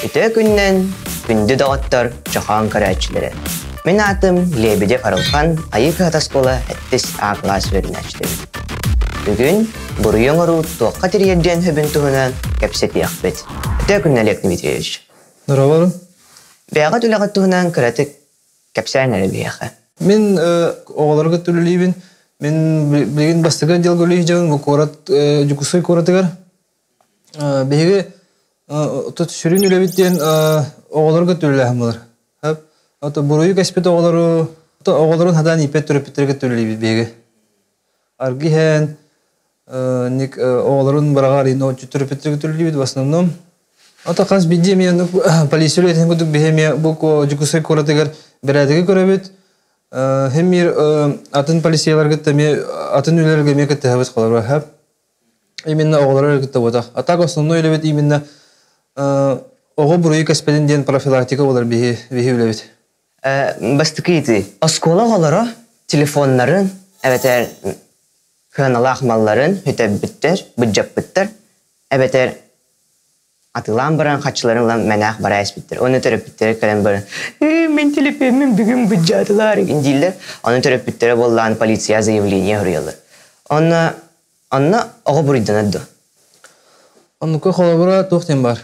Үтүө күнүнэн, күндү доҕоттор, чохоон көрөөччүлэрэ. Мин аатым Лебедев Арылхан, Айыы Кыһата оскуола сэттис А кылаас үөрэнээччитэбин. Бүгүн буруйу оҥоруу туохха тириэрдиэн сөбүн туһунан кэпсэтиэхпит. Үтүө күнүнэн, Олег Дмитриевич. Здорово. Бэйэҕит үлэҕит туһунан кыратык кэпсээн эрэ биһиэхэ. Мин оҕолорго үлэлиибин. Мин билигин бастакы отделга үлэлии сылдьабын бу куорат Дьокуускай куоратыгар. Биһиги тут сүрүн үлэбит диэн оҕолорго үлэлээһин буолар. Ото буруйу кэспит оҕолору оҕолорун хатаан ииппэт төрөппүттэргэ үлэлиибит биһиги. Аргы иһэн ник оҕолорун быраҕар төрөппүттэргэ үлэлиибит в основном. Ото хас биирдии эмиэ полиция үлэтин курдук биһи эмиэ бу Дьокуускай куоратыгар бэрээдэги көрөбүт. Хэммир атын полицияларгыт эмиэ атын үлэлэргэ эмиэ кыттыһабыт холобура. Именно оҕолору кытта буотах. А так основной үлэбит именно оҕо буруйу кэспэтин диэн профилактика буолар биһи биһи үлэбит. Бастакы ыйытыы. Оскуола оҕолоро телефоннарын эбэтэр кыаналаах малларын сүтэрбиттэр, былдьаппыттар эбэтэр атыылаан баран хаччыларын ылан мэнээх бара испиттэр. Оны төрөппүттэрэ кэлэн баран «Ээ, мин телефоммун бүгүн былдьаатылар» дииллэр. Ону төрөппүттэрэ буоллаан полиция заявление суруйаллар. Онно онно оҕо буруйданар дуо? Оннука холобура туох диэн бар.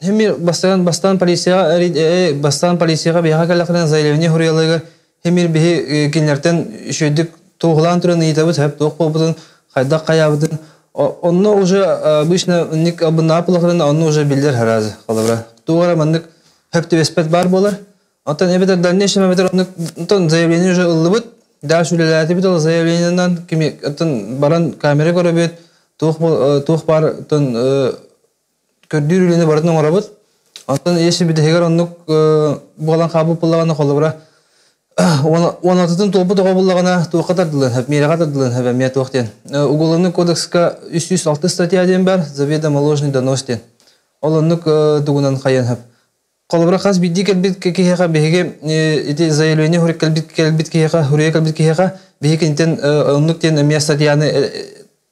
Хэмир бастаан бастаан полицияҕа бастаан полицияҕа биһиэхэ кэллэххинэ заявление суруйалларыгар хэмир биһи кинилэртэн үчүгэйдик туоһулаан туран ыйытабыт сөп туох буолбутун хайдах хайаабытын онно уже обычно ник абынаап улаханын онно уже биллэр харазы холобура туох эрэ маннык хөп түбэспэт баар буолар. Оттон эбэтэр дальнейшем эбэтэр оннук онтон заявление уже ыллыбыт, дальше үлэлээтибит ол заявлениенан кими оттон баран камера көрөбүт, туох туох баар оттон көрдүүр үлэни барытын оҥоробут. Оттон если бүтэһигэр оннук буолан хаалбыт буоллаҕына холобура 16-тын туолбут оҕо буллаҕына туохха тардылын хөп, миэрэҕэ тардылын хөп эмиэ туох диэн. Уголовный кодекска 306 статья диэн бар, заведомо ложный донос диэн. Ол оннук тугунан хайан хөп. Холобура, хас биирдии кэлбит киһиэхэ биһиги ити заявление хуруйа кэлбит кэлбит киһиэхэ хуруйа кэлбит киһиэхэ биһиги кинитэн оннук диэн эмиэ статьяны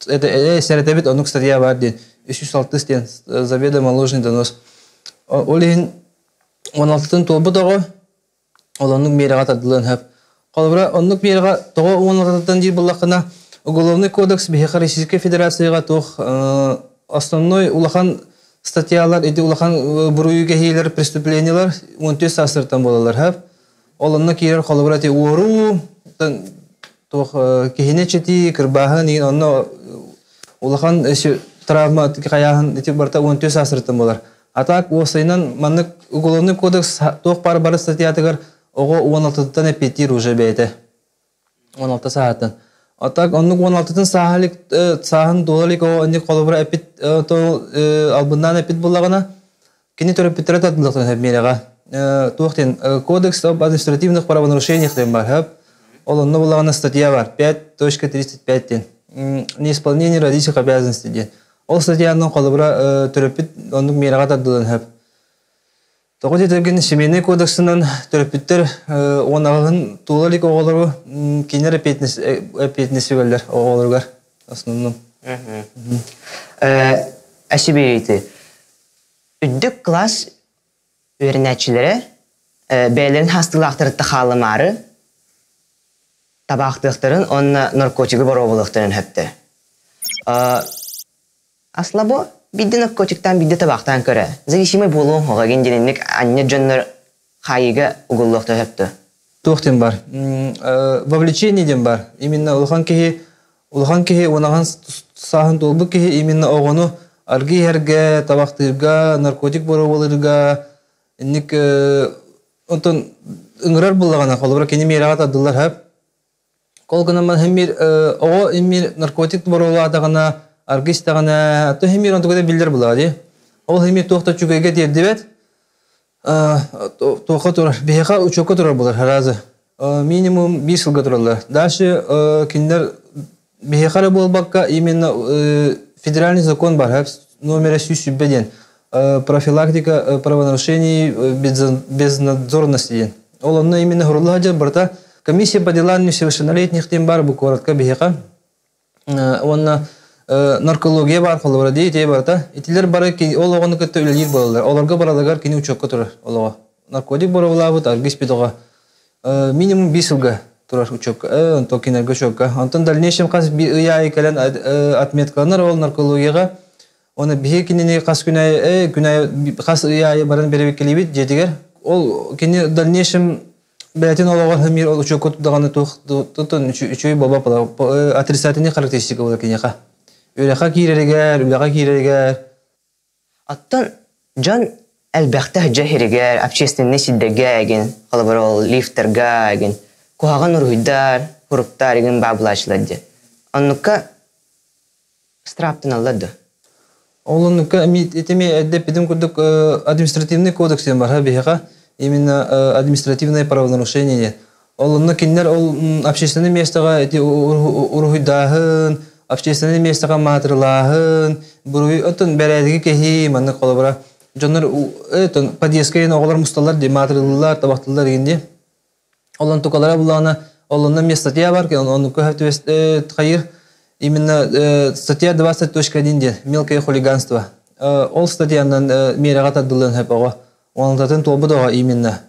сэрэтэбит оннук статья баар диэн 306 диэн заведомо ложный донос. Ол иһин 16-тын туолбут оҕо ол оннук миэрэҕэ тардылыан сөп. Холобура, оннук миэрэҕэ тоҕо 16-тан диир буоллаххына, Уголовный кодекс биһиэхэ Российскай Федерацияҕа туох основной улахан статьялар ити улахан буруйу кэһиилэр, преступлениелар 14 саастартан буолаллар сөп. Ол онно киирэр холобура ити уоруу, туох киһини эчэтии, кырбааһын игин онно улахан травма хайааһын ити барыта 14 саастарыттан буолар. А так уопсайынан маннык уголовный кодекс туох баар бары статьятыгар оҕо 16-тан эппиэттиир уже бэйэтэ. 16 сааһыттан. А так оннук 16-тын сааһа илик сааһын туола илик оҕо инник холобура эппит албыннаан эппит буоллаҕына кини төрөппүттэрэ тардыллахтарын сөп миэрэҕэ. Туох диэн кодекс об административных правонарушениях диэн баар сөп. Ол онно буллаҕына статья бар 5.35 диэн. Неисполнение родительских обязанностей диэн. Ол статьянан холобура төрөппүт оннук миэрэҕэ тардылан сөп. Тоҕо диэтэргин Семейный кодексынан төрөппүттэр уон туола илик оҕолору кинилэр эппиэтинэс сүгэллэр оҕолоругар основном. Әсибиэйти. Үрдүк класс үөрэнээччилэрэ бэйэлэрин хаастыылаахтарыттан хаалымаары табаахтыахтарын уонна наркотигы боруобалыахтарын сөптө. Аслабо биирдэ наркотиктаан биирдэ табаахтаан көрө. Зависимый буолуоҥ хоҕо гин диэнинник анньа дьоннор хаайыыга угуллуохтара сөптө. Туох диэн бар? Вовлечение диэн бар. Именно улахан киһи улахан киһи унаҕын сааһын туолбут киһи именно оҕону аргы иһэргэ, табахтыырга, наркотик боруобалыырга инник онтон ыҥырар буллаҕына, холобура кини миэрэҕэ тардыллар сөп. Ол гынан хэммир оҕо иммир наркотик боруобалаатаҕына, аргы истэҕинэ, то хэммир онтугата биллэр булаа дии. Ол хэммир туох да үчүгэйгэ тиэрдибэт. Туохха турар, биһиэхэ учуокка турар булар сразу. Минимум биир сылга тураллар. Дальше кинилэр биһиэхэ эрэ буолбакка именно федеральный закон бар номера 100 диэн профилактика правонарушений безнадзорности диэн. Ол онно именно хурулла сылдьар барыта комиссия по делам несовершеннолетних диэн баар бу куоратка биһиэхэ. Уонна Наркология бар холобура дии ити барыта. Итилер бары ол оҕону кытта үлэлиир буолаллар. Олорго баралыгар кини учуокка турар олоҕо. Наркотик боруобалаабыт аргыс оҕо минимум 5 сылга турар учуокка, онтон кинилэргэ учуокка. Онтон дальнейшем хас ый аайы кэлэн отметкаланар ол наркологияҕа. Оны биһи кинини хас күн аайы, күн аайы хас ый аайы баран бэрэбиккэлиибит дьиэтигэр. Ол кини дальнейшем бэйэтин олоҕор хэмиир ол учуокка даҕаны туох тутун үчүгэй буолба отрицательный характеристика буолар киниэхэ. Үөрэххэ киирэригэр, үлэҕэ киирэригэр. Оттон дьон элбэхтэ дьэ иһиригэр, общественнай сирдэргэ эгин, холобур ол лифтерга эгин, куһаҕан уруһуйдар, хуруктар эгин баабылааччылар диэн. Оннукка штрафтаналлар да? Ол оннукка итими эрдэ курдук административный кодекс диэн бар биһиэхэ именно административное правонарушение. Ол онно кинилэр ол общественный местоҕа ити уруһуйдааһын, общественный местоҕа маатырылааһын, буруй оттон бэрээдэги кэһии маннык холобура дьоннор подъездка оҕолор мусталлар дии маатырылыыллар, табахтыллар игин дии. Олон тукалара булаана олонно эмиэ статья бар, оннукка хайыр именно статья 20.1 диэн мелкое хулиганство. Ол статьянан миэрэҕэ тардыллыан сөп оҕо. 16-тын туолбут оҕо именно.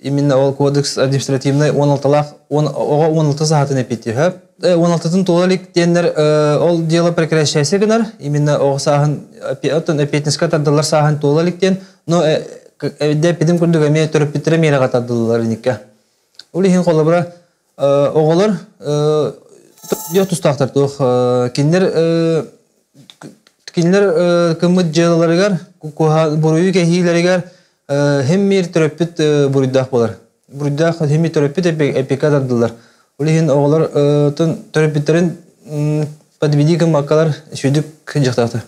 Именно ол кодекс административный 16-лаах оҕо 16 саһатын эппиттиир сөп. 16-тын туола илик диэннэр ол дело прекращайся гынар. Именно оҕо сааһын оттон эппиэтинэскэ тардыллар сааһын туола илик диэн. Но эппитим курдук эмиэ төрөппүттэрэ миэрэҕэ тардыллар иниккэ. Ол иһин холобура оҕолор дьиэ тустаахтар туох кинилэр кинилэр кыммыт дьыалаларыгар буруйу кэһиилэригэр хим төрөппүт буруйдаах буолар. Буруйдаах хим төрөппүт эпика тардыллар. Ол иһин оҕолор төрөппүттэрин подведи гыммаккалар сүдүк дьахтаахтар.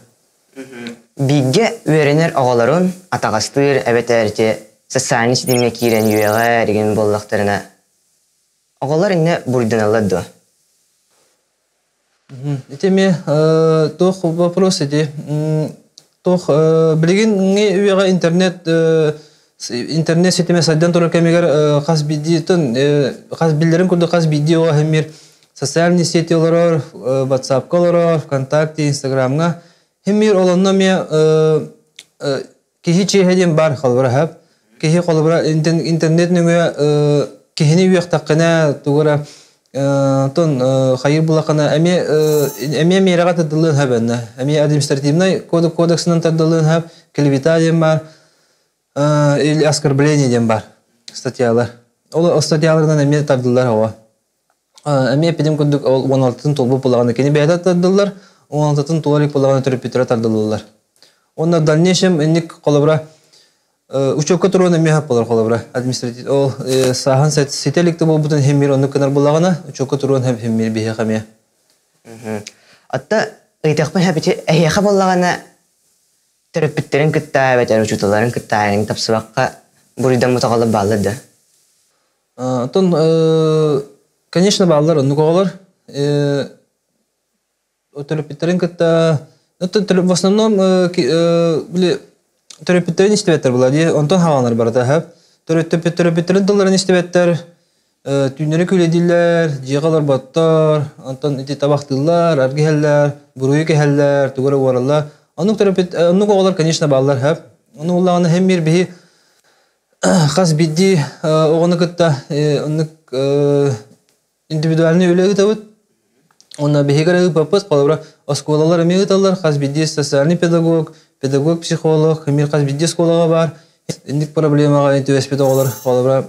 Бииргэ үөрэнэр оҕолорун атаҕастыыр эбэтэр ити социальнай ситимҥэ киирэн үөҕэр игин буоллахтарына, оҕолор иннэ буруйданаллар дуо? Ити эмиэ туох вопрос ити туох билигин үйэҕэ интернет интернет ситимэ сайдан турар кэмигэр хас биирдии хас биллэрин курдук хас биирдии оҕо хэммир социальный сети олорор, WhatsApp-ка олорор, ВКонтакте, Инстаграмҥа хэммир олонно эмиэ киһи чиэһэ диэн баар холобура сөп. Киһи холобура интернет нөҥүө киһини үөхтэххинэ тугу эрэ тон хайыр булахына эмиэ эмиэ миэрэҕэ тардыллыан сөп эннэ. Эмиэ административнай кодексынан тардыллыан сөп, клевета диэн баар, или оскорбление диэн бар статьялар. Ол статьяларынан эмиэ тардыллар оҕо. Эмиэ эппитим курдук ол 16-тын туолбут буоллаҕына кини бэйэтэ тардыллар, 16-тын туола илик буоллаҕына төрөппүттэрэ тардыллаллар. Уонна дальнейшем инник холобура учебка туруон эмиэ сөп буолар холобура административ ол сааһын ситэ илик буолбутун иһин оннук гынар буоллаҕына учебка туруон сөп иһин биһиэхэ эмиэ. Отто ыйытыахпын сөп ити эһиэхэ буоллаҕына төрөппүттэрин кытта эбэтэр учууталларын кытта айаҥ тапсыбакка буруйдаммыт оҕолор бааллар да? Оттон конечно бааллар оннук оҕолор. Төрөппүттэрин кытта в основном били төрөппүттэрин истибэттэр була дии онтон хааланар барыта сөп. Төрөппүттэрин тылларын истибэттэр, түүннэри күлэдииллэр, дьиэҕэ олорботтор, онтон ити табахтыыллар, аргы иһэллэр, буруйу кэһэллэр, тугу эрэ уораллар. Оннук төрөппүт оннук оҕолор конечно бааллар сөп. Ону буллаҕына һин биир биһи хас биирдии оҕону кытта оннук индивидуальный үлэ ыытабыт. Уонна биһиги эрэ ыыппаппыт, холобура, оскуолалар эмиэ ыыталлар, хас биирдии социальный педагог, педагог-психолог, эмиэ хас биирдии оскуолаҕа баар. Инник проблемаҕа түбэспит оҕолор, холобура,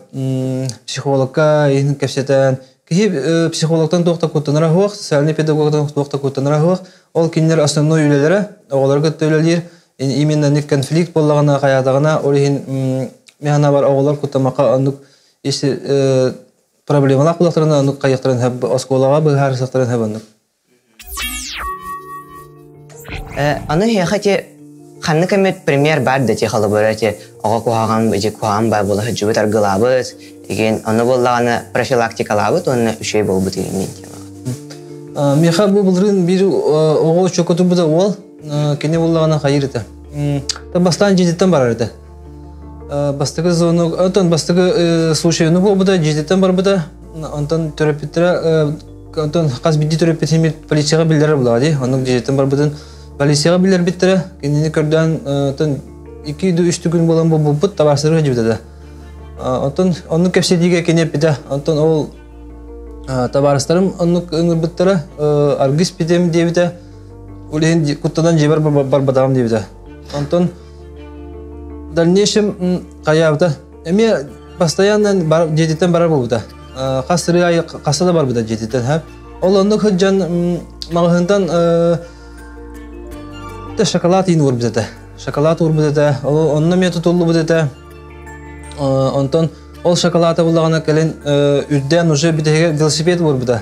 психологка иһин кэпсэтэн, киһи психологтан туох да куттанара суох, социальный педагогтан туох да куттанара суох. Ол кинилэр основной үлэлэрэ, оҕолору кытта үлэлиир, именно инник конфликт буоллаҕына, хайаатаҕына, ол иһин мин санаабар оҕолор куттамакка оннук если проблемалаах буоллахтарына оннук хайыахтарын сөп оскуолаҕа быһаарсыахтарын сөп оннук. Аны эһиэхэ ити ханнык эмит пример бар да ити холобура ити оҕо куһаҕан ити куһаҕан баар буола сылдьыбыт аргылаабыт игин ону буоллаҕына профилактикалаабыт уонна үчүгэй буолбут игин мин темаҕа. Миэхэ бу былырыын биир оҕо учуокка турбута уол кини буллаҕына хайыр этэ. Бастаан дьиэтиттэн барар этэ. Бастакы звонок, онтон бастакы случайны буолбута, дьиэтиттэн барбыта, онтон төрөппүттэрэ. Онтон хас биирдии төрөппүт химит полицияҕа биллэрэр булаа дии. Оннук дьиэтин барбытын полицияҕа биллэрбиттэрэ. Кинини көрдөөн оттон 2-3 күн буолан булбуппут табаарыстары сылдьыбыта да. Оттон оннук кэпсэтиигэ кини эппитэ. Онтон ол табаарыстарым оннук ыҥырбыттара аргыс питим диэбитэ. Ол иһин куттанан дьиэбэр барбатаҕым диэбитэ. Онтон дальнейшем хайаабыта. Эмиэ постоянно дьиэтиттэн барар буолбута. Хас сырыы аайы хаста да барбыта дьиэтиттэн. Ха. Ол оннук сылдьан маҕаһыынтан шоколад иин уурбут этэ. Шоколад уурбут этэ. Ол онно эмиэ тутуллубут этэ. Онтон ол шоколада буллаҕына кэлин үрдээн уже бүтэһигэ велосипед уурбута.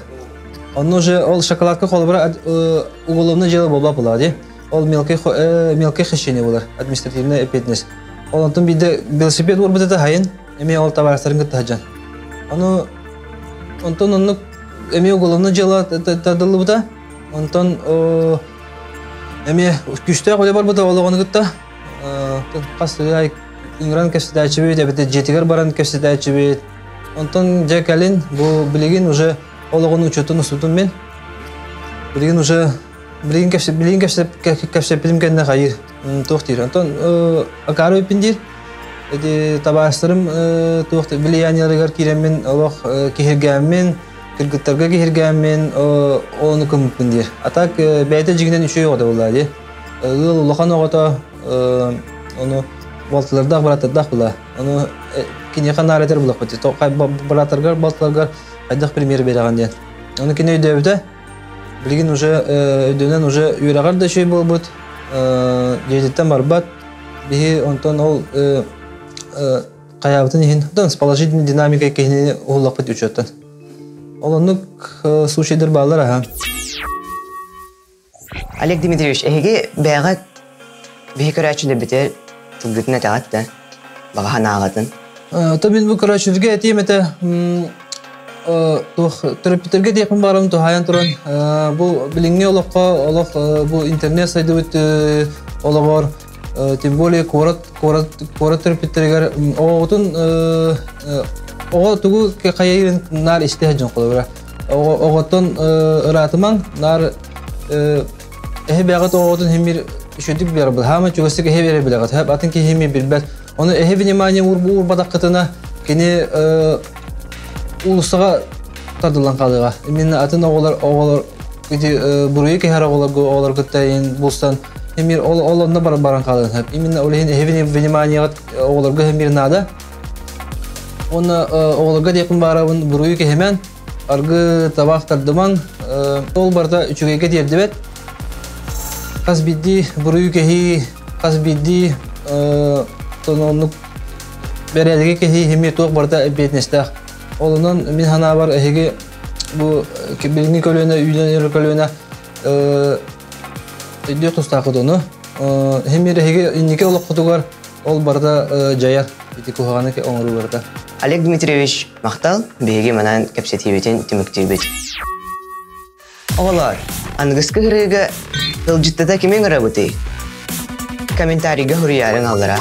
Онно уже ол шоколадка холобура уголовное дело буолбат буолаа дии. Ол мелкий мелкий хищение буолар, административная эппиэтинэс. Ол онтон биирдэ велосипед уурбут этэ хайын, эмиэ ол табаарыстарын кытта сылдьан. Ону онтон оннук эмиэ уголовное дело тардыллыбыта. Онтон эмиэ күүстээх үлэ барбыта ол оҕону кытта. Хас ай ыҥыран кэпсэтээччибит, эбэтэр дьиэтигэр баран кэпсэтээччибит. Онтон дьэ кэлин бу билигин уже ол оҕону учуотун устутум мин. Билигин уже билигин кэпсэ билигин кэпсэ кэпсэппитим кэннэ хайыыр туох диир. Онтон акаары эппин диир. Эти табаарыстарым туох влияниеларыгар киирэммин олох киһиргээммин, кыргыттарга киһиргээммин ону кыммыппын диир. А так бэйэтэ дьиҥинэн үчүгэй оҕото буолла дии. Ыал улахан оҕото ону балтылардаах бырааттардаах була. Ону киниэхэ наар этэр булахпыт. Бырааттаргар балтыларгар хайдах пример биэрэҕин диэн. Ону кини өйдөөбүтэ. Билигин уже өйдөнөн уже үөрэҕэр да үчүгэй буолбут. Дьиэтиттэн барбат. Биһи онтон ол хайаабытын иһин с положительной динамикой киһини уһуллахпыт учуоттан. Ол оннук случайдар бааллар аха. Олег Дмитриевич, эһиги бэйэҕит биһи көрөөччүлэрбитигэр тылгытын этэҕит да, баҕа санааҕытын. То мин бу көрөөччүлэргэ этиим этэ туох төрөппүттэргэ диэхпин баҕарабын туһаайан туран бу билиҥҥи олоххо олох бу интернет сайдыбыт олоҕор тем более куорат куорат куорат төрөппүттэригэр оҕоҕутун оҕо тугу хайайырын наар истэ сылдьан холобура оҕоттон ыраатымаҥ наар эһи бэҕит оҕотун химир үчүгдүк биэрбит хаама чугастык эһи бере билэҕит атын киһи хими билбэт ону эһи внимание урбу урбатаххытына кини уулуссаҕа тардыллан хаалыаҕа именно атын оҕолор оҕолор ити буруйу кэһэр оҕолорго оҕолор кытта булсан химир ол ол онно баран баран хаалыан именно ол иһин эһи вниманиеҕыт оҕолорго химир наада Уонна оҕолорго диэхпин баарабын буруйу кэһимэн, аргы табаах тардымаҥ, ол барыта үчүгэйгэ тиэрдибэт. Хас биирдии буруйу кэһии, хас биирдии оннук бэрээдэги кэһии эмиэ туох барыта эппиэтинэстээх. Ол онон мин санаабар эһиги бу билиҥҥи көлүөнэ, үүнэн эрэр көлүөнэ өйдүөх тустааххыт ону. Эһиги эһиги инники олоххутугар Ол барыта дьайар, ити куһаҕаны оҥоруу барыта. Олег Дмитриевич, махтал, биһиги манан кэпсэтиибитин түмүктүүбүт. Оҕолоор, аныгыскы ырыыга тылдьыттата кими ыҥырабытый? Комментарийга суруйаарыҥ аллара.